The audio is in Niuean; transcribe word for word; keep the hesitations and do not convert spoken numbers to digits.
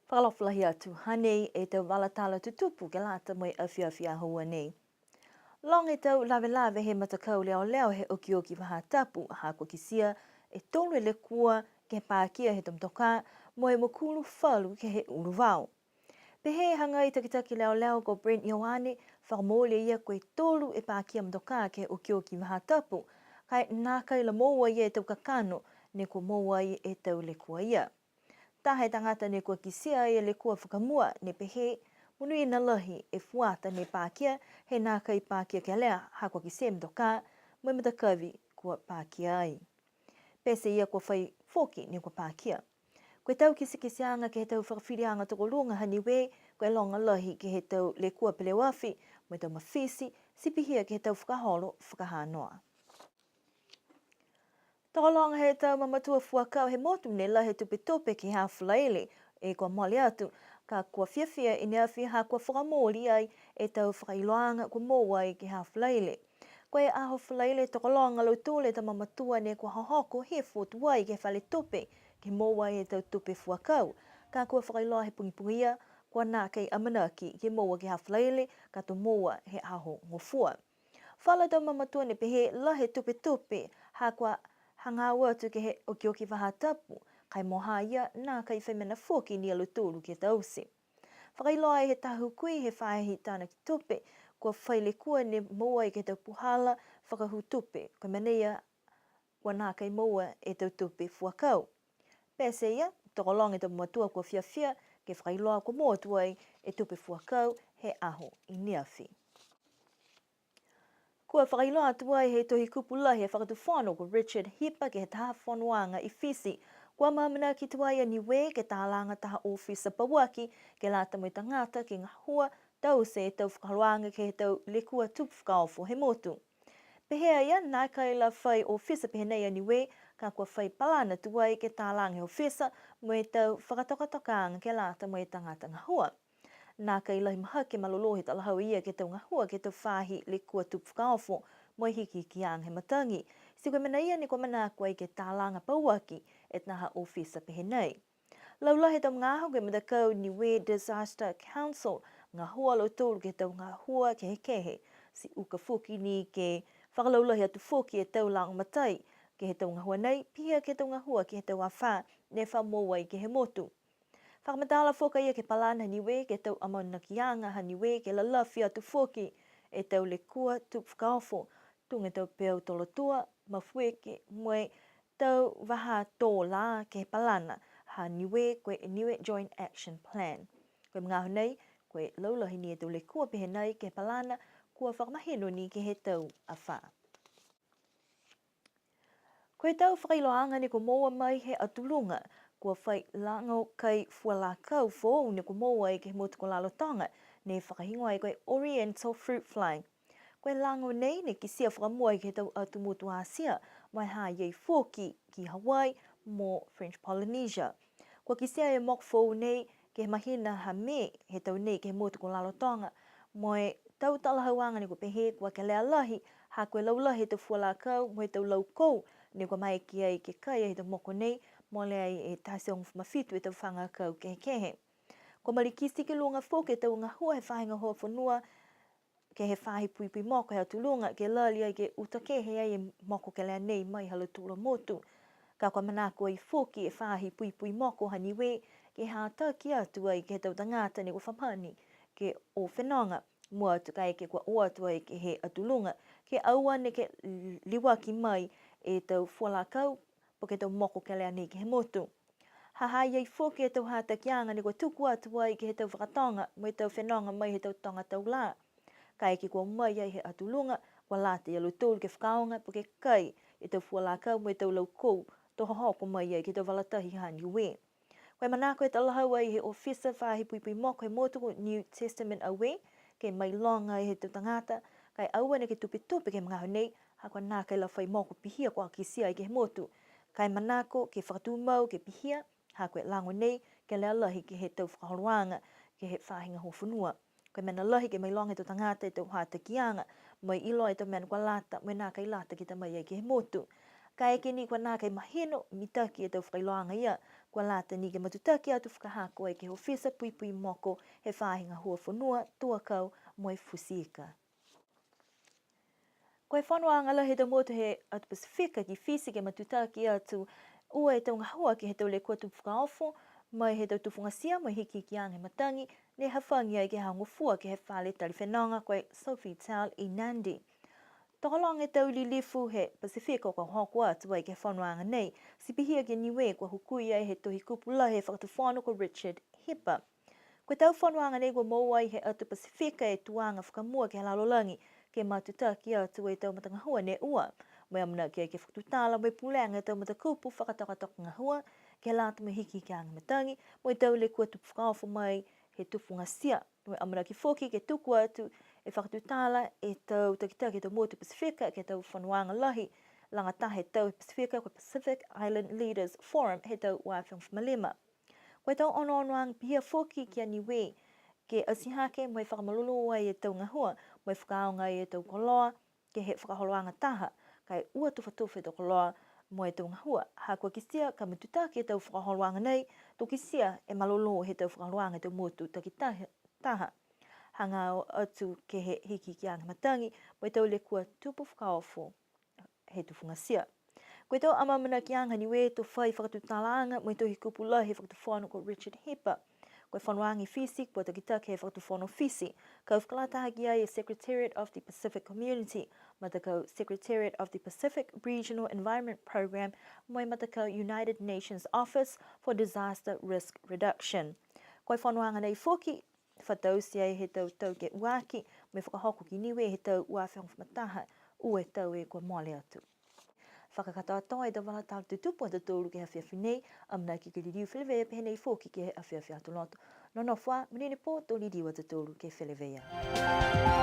Fakaalofa lahi atu, hanei e tau vala tala tutupu ke lata mo e afiafi Aho Ua nei. Loga e tau lavelave he matakau leoleo he okioki faahi tapu, ha kua kitia e tolu e lekua ke he pakia he tau motokā, mo e mokulu falu ke he uluvao. Pehē e hagai takitaki leoleo ko Brent Ioane, fakamooli e ia ko e tolu e pakia motokā ke he okioki faahi tapu, ka e nākai la moua e ia e tau kakano, ne kua moua ai e tau lekua ia. Taha e tagata ne kua kitia e lekua fakamua, ne pehē, monuina lahi e fuata ne pakia, he nākai pakia kelea, ha kua kitia e motokā, mo e matakavi kua pakia ai. Pete ia kua fai foki ne kua pakia. Ko e tau kitekiteaga ke he tau fakafiliaga tokoluga ha Niue, ko e loga lahi ke he tau lekua peleoafi, mo e tau mafiti, ti pihia ke he tau fakaholo fakahanoa. Tokologa he tau mamatua fuakau he motu ne lahi e tupetupe ke he Aho Falaile, e kua mole atu, ka kua fiafia i ne afi ha kua fakamooli ai e tau fakailoaga kua moua ai ke he Aho Falaile. Ko e Aho Falaile tokologa a lautolu e tau mamatua ne kua hohoko hifo tuai ke he fale tupe, ke moua ai e tau tupe fuakau. Ka kua fakailoa he pogipogi ia, kua nākai amanaki ke moua ke he Aho Falaile, ka to moua he aho gofua. Falu tau mamatua ne pehē lahi e tupetupe, ha kua hagaao atu ke he okioki faahi tapu, ka e mo e ha ia, nākai fai mena foki ni a lautolu ke taute. Fakailoa ai he taha hukui he faahi tānaki tupe, kua fai lekua ne moua ai ke he tau puhala fakahū tupe, ko e mena ia kua nākai moua e tau tupe fuakau. Pete ia, tokologa e tau mamatua kua fiafia ke fakailoa kua moua tuai e tupe fuakau he aho i ne afi. Kua fakailoa tuai he Tohi Kupu Lahi he Fakatufono ko Richard Hipa ke he taha fonoaga i Fisi, kua amaamanaki tuai a Niue ke talaga taha ofisa pauaki ke lata mo e tagata ke gahua taute e tau fakaholoaga ke he tau lekua tupu fakaofo he motu. Pehē a ia, nākai la fai ofisa pehē nei a Niue, ka kua fai palana tuai ke talaga he ofisa mo e tau fakatokatokaaga ke lata mo e tagata gahua. Nākai lahi mahaki e malolō he talahau e ia ke he tau gahua ke he tau faahi lekua tupu fakaofo mo e hikihikiaga he matagi. Ti ko e mena ia ne kua manako ai ke talaga pauaki e taha ofisa pehē nei. Laulahi e tau magaaho ko e matakau Niue Disaster Council, gahua a lautolu ke he tau gahua kehekehe. Ti uka foki ni ke fakalaulahi atu foki e tau lagomatai ke he tau gahua nei, pihia ke he tau gahua ke he tau afā ne fa moua ai ke he motu. Fakamatala foki a ia ke he palana ha Niue ke he tau amaamanakiaga ha Niue ke lalafi atu foki e tau lekua tupu fakaofo, tuga e tau peau tolotua, mafuike, mo e tau vahā tō lā ke he palana ha Niue, ko e Niue Joint Action Plan. Ko e magaaho nei, ko e laulahi ni e tau lekua pehē nei ke he palana, kua fakamahino ni ke he tau afā. Ko e tau fakailoaaga ne kua moua mai he Atu Luga, kua fai lago kai fualakau foou ne kua moua ai ke he motu ko Lalotoga, ne fakahigoa ai ko e Oriental Fruit Fly. Ko e lago nei ne kitia fakamua ai ke he tau atu motu Asia, mo e ha i ai foki ki Hawaii mo French Polynesia. Kua kitia e moko foou nei ke he mahina ha Me he tau nei ke he motu ko Lalotoga, mo e tau talahauaga ne kua pehē kua kelea lahi, ha ko e laulahi he tau fualakau mo e tau laukou ne kua maeke ai ke kai he tau moko nei, mole ai e taha e teau hogofulu ma fitu e tau faga akau kehekehe. Kua malikiti ki luga foki e tau gahua he faahi gahua fonua, ke he faahi puipui moko he Atu Luga, ke lali ai ke uta kehe ai e moko kelea nei mai ha lautolu a motu. Ka kua manako ai foki e faahi puipui moko ha Niue, ke hataki atu ai ke he tau tagata ne kua fa mani ke o fenoga, mua atu kaeke kua o atu ai ke he Atu Luga, ke aua neke liuaki mai e tau fualakau, po ke tau moko kelea nei ke he motu. Ha ha i ai foki e tau hatakiaga ne kua tuku atu ai ke he tau fakatoga, mo e tau fenoga mai he tau toga tau lā. Kaeke kua o mai ai he Atu Luga, kua lata ia lautolu ke fakaaoga, po ke kai e tau fualakau mo e tau laukou, to hohoko mai ai ke he tau vala tahi ha Niue. Ko e manako e talahau ai he ofisa faahi puipui moko he motu ko New Testament Aue, ke mailoga ai he tau tagata, ka e aua neke tupetupe ke he magaaho nei, ha kua nākai la fai moko pihia kua kitia ai ke he motu. Ka e manako ke fakatumau ke pihia, ha ko e lago nei, kelea lahi ke he tau fakaholoaga, ke he faahi gahua fonua. Ko e mena lahi ke mailoga he tau tagata e tau hatakiaga, mo e iloa e tau mena kua lata, mo e nākai lata ke ta mai ai ke he motu. Kaeke ni kua nākai mahino, mitaki e tau fakailoaga ia, Kua lata ni ke matutaki atu fakahako ai ke he ofisa puipui moko he faahi gahua fonua, tau akau mo e futi ika. Ko e fonoaga lahi he tau motu he atu Pasifika ki Fisi ke matutaki atu ua e tau gahua ke he tau lekua tupu fakaofo, mai he tau tufugatia mo e hikihikiaga he matagi, ne hafagi ai ke he Aho Gofua ke he fale tali fenoga ko e Sofitel i Nadi. Tokologa e tau lilifu he Pasifika kua hoko atu ai ke he fonoaga nei, ti pihia ki a Niue kua hukui ai he Tohi Kupu Lahi he Fakatufono ko Richard Hipa. Ko e tau fonoaga nei kua moua ai he atu Pasifika e tuaga fakamua ke he lalolagi, ke matutaki atu e tau matagahua ne ua. Mo e amanaki ai ke fakatutala mo e pulega e tau matakupu fakatokatoka gahua, ke lata mo e hikihikiaga matagi, mo e tau lekua tupu fakaofo mai he tufugatia. Mo e amanaki foki ke tuku atu e fakatutala e tau takitaki he tau motu Pasifika ke he tau fonoaga lahi, lagataha he tau Pasifika ko e Pacific Island Leaders Forum he tau ua afe hogofulu ma lima. Ko e tau onoonoaga pihia foki ki a Niue, ke ati hake mo e fakamalolō ai e tau gahua, mo e fakaaoga ai e tau koloa, ke he fakaholoaga taha, ka e ua tufatufa e tau koloa mo e tau gahua, ha kua kitia ka matutaki e tau fakaholoaga nei, to kitia e malolō he tau fakaholoaga he tau motu takitaha, taha. Hagaao atu ke he hikihikiaga matagi, mo e tau lekua tupu fakaofo he tufugatia. Ko e tau amaamanakiaga Niue to fai fakatutalaaga mo e Tohi Kupu Lahi he Fakatufono ko Richard Hipa. Ko e fonoaga i Fisi kua takitaki he Fakatufono Fisi, kau fakalataha ki ai e Secretariat of the Pacific Community, matakau Secretariat of the Pacific Regional Environment Program, mo e matakau United Nations Office for Disaster Risk Reduction. Ko e fonoaga nei foki, fa taute ai he tau tau ke ua aki, mo e fakahoko ki Niue he tau ua afe hogofulu ma taha, ua e tau e kua mole atu. Fakakatoatoa e tau vala tala tutupu ha tautolu ke he afiafi nei, amanaki ke liliu feleveia pehē nei foki ke he afiafi Aho Lotu. Nonofo ā, monuina e pō, to liliu a tautolu ke feleveia.